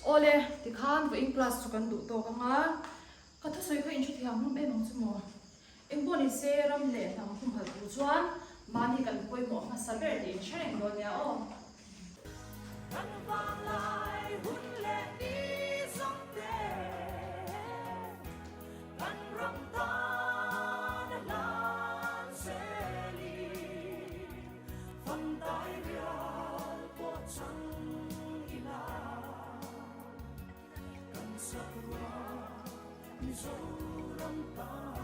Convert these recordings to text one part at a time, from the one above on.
Awle, tikhan vawiin class chu kan duh tawk ang a, ka thusawi kha inhrethiam hlawm em ang chu maw? Engpawh ni se ram leh hnam humhalh tur chuan mahni kan pawimawh hmasa ber tih inhre reng dawn nia aw. Kan vanglai hun leh ni zawng te kan ram tan a hlan zelin fangtai rial pawh chang ila kan sak ruang Mizoram tan.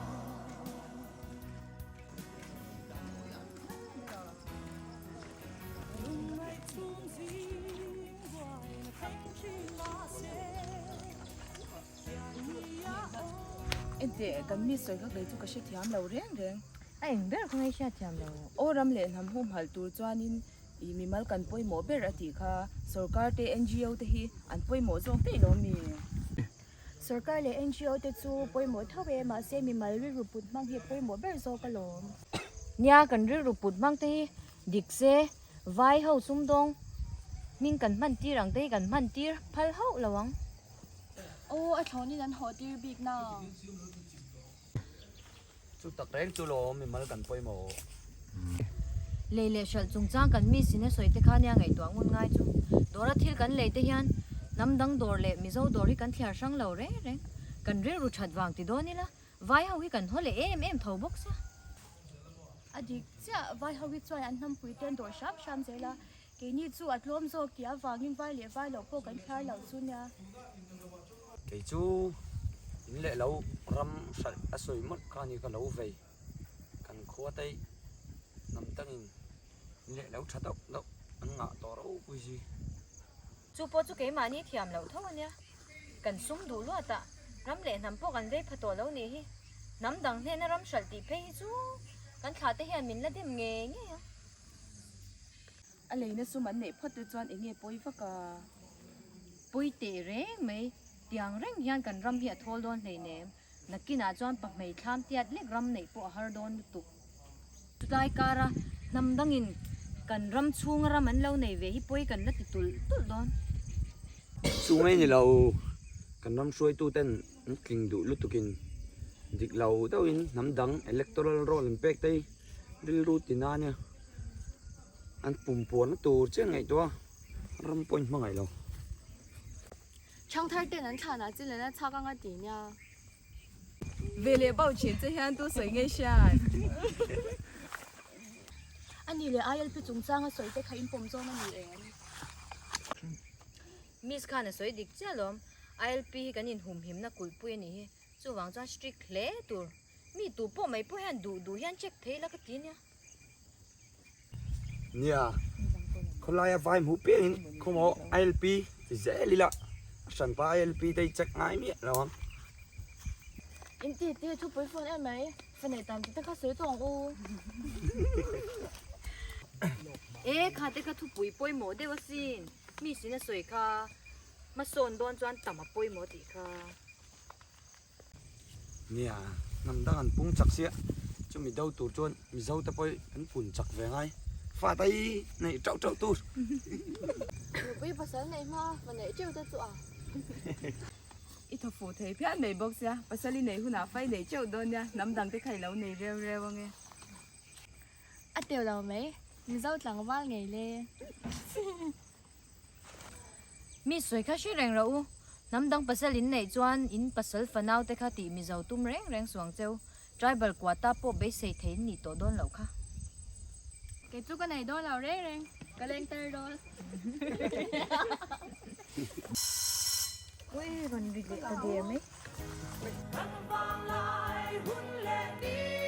Enteh, kan mi sawi kha kei chu ka hrethiam lo reng reng. A eng ber kha ngai hriatthiam lo. Aw ram leh hnam humhalh tur chuanin ih mimal kan pawimawh ber a tih kha sorkar te NGO te hi an pawimawh zawk daih lo mi? Sorkar leh NGO te chu pawimawh tho e, mahse mimal rilru put hmang hi a pawimawh ber zawk alawm. Nia, kan rilru put hmang te hi dik se, vai ho sumdawng hming kan hman tir ang te hi kan hman tir phal hauh lo ang. Aw, a thlawnin an haw tir bik nang. Chu tak reng chu lawm mimal kan pawimawh. Lei leh hralh chungchang kan mi sin a sawi te kha nia ngaihtuah ngun ngai chu. Dawra thil kan lei te hian hnam dang dawr leh Mizo dawr hi kan thliar hrang lo reng reng. Kan rilru that vang ti dawn ila vai ho hi kan haw leh em em tho bawk sia. A dik chiah, vai ho hi chuan an hnampui te an dawr hram hram zel a, Keini chu a tlawm zawk tih avangin vai leh vai loh pawh kan thlar loh chu nia. Kei chu in leh lo ram hralh a sawi mawlh kha ni ka lo vei. Kan khua te hnam dangin in leh lo tha deuh deuh an ngah tawh ropui si. Chu pawh chu keimahni thiam loh tho a nia. Kan sum duh luat a, ram leh hnam pawh kan vei pha tawh lo nih hi. Hnam dang hnena ram hralh tih phei hi chu kan thlah te hian min la dem ngei ngei ang. A leina sum an neih phawt te chuan enge pawi vak a? Pawi teh reng mai, tiang reng hian kan ram hi a thawl dawn hleinem. Nakinah chuan pahmei thlam tiat lek ram neih pawh a har dawn lutuk. Chutlai kara hnam dangin kan ram chhunga ram an lo nei ve hi pawi kan la ti tulh tulh dawn. Chu mai ni lo, kan ram hruaituten an tling duh lutukin dik lo deuhin hnam dang electoral roll an pek te hi rilru ti na nia. An pum puanna tur chiah ngaihtuah a, ram pawh in hmangaih lo. Thangthar ten an thlanah chin leh na chhak anga ti nia. Ve leh bauh thin che hian tu sawi ngei hriat. A nih leh ILP chungchanga sawi te kha in pawm zawng a ni em? Miss khan a sawi dik chiah alawm. ILP hi kan inhumhimna kulhpui a nih hi. Chuvang chuan strict hle tur. Mi tu pawh mai pawh hian duh duh hian check thei la ka ti nia. Nia, khawlaia vai hmuh piangin khawmaw ILP ti zel ila a hranpa ILP te hi check ngai miah lo ang. In ti ti thupui phone em mai, fa neih tam tih te kha sawi tawh ang u. E kha te kha thupui pawimawh deuh asin, mi sin a sawi kha hmasawn dawn chuan tam a pawimawh tih kha. Nia, hnam dang an pung chak sia, chumi do tur chuan Mizo te pawh an pun chak ve ngai. Fa ta hi neih teuh teuh tur. Nupui pasal neih hma va neih teuh te chu a. I thaw fuh thei phian mai bawk sia, pasal i neih hunah fa i neih teuh dawn nia, hnam dang te kha i lo nei reu reu ange. A teuh lo mai, Mizo tlangval ngei le. Mi sawi kha hre reng rawh u, hnam dang pasal in neih chuan in pasal fanau te kha tih Mizo tum reng reng suang cheu, tribal quota pawh beisei thei in nih tawh dawn loh kha. Kei chu ka nei dawn lo reng reng, ka leng tar dawn. Ui rawn ri leh ta der mai. Kan vanglai hun leh ni.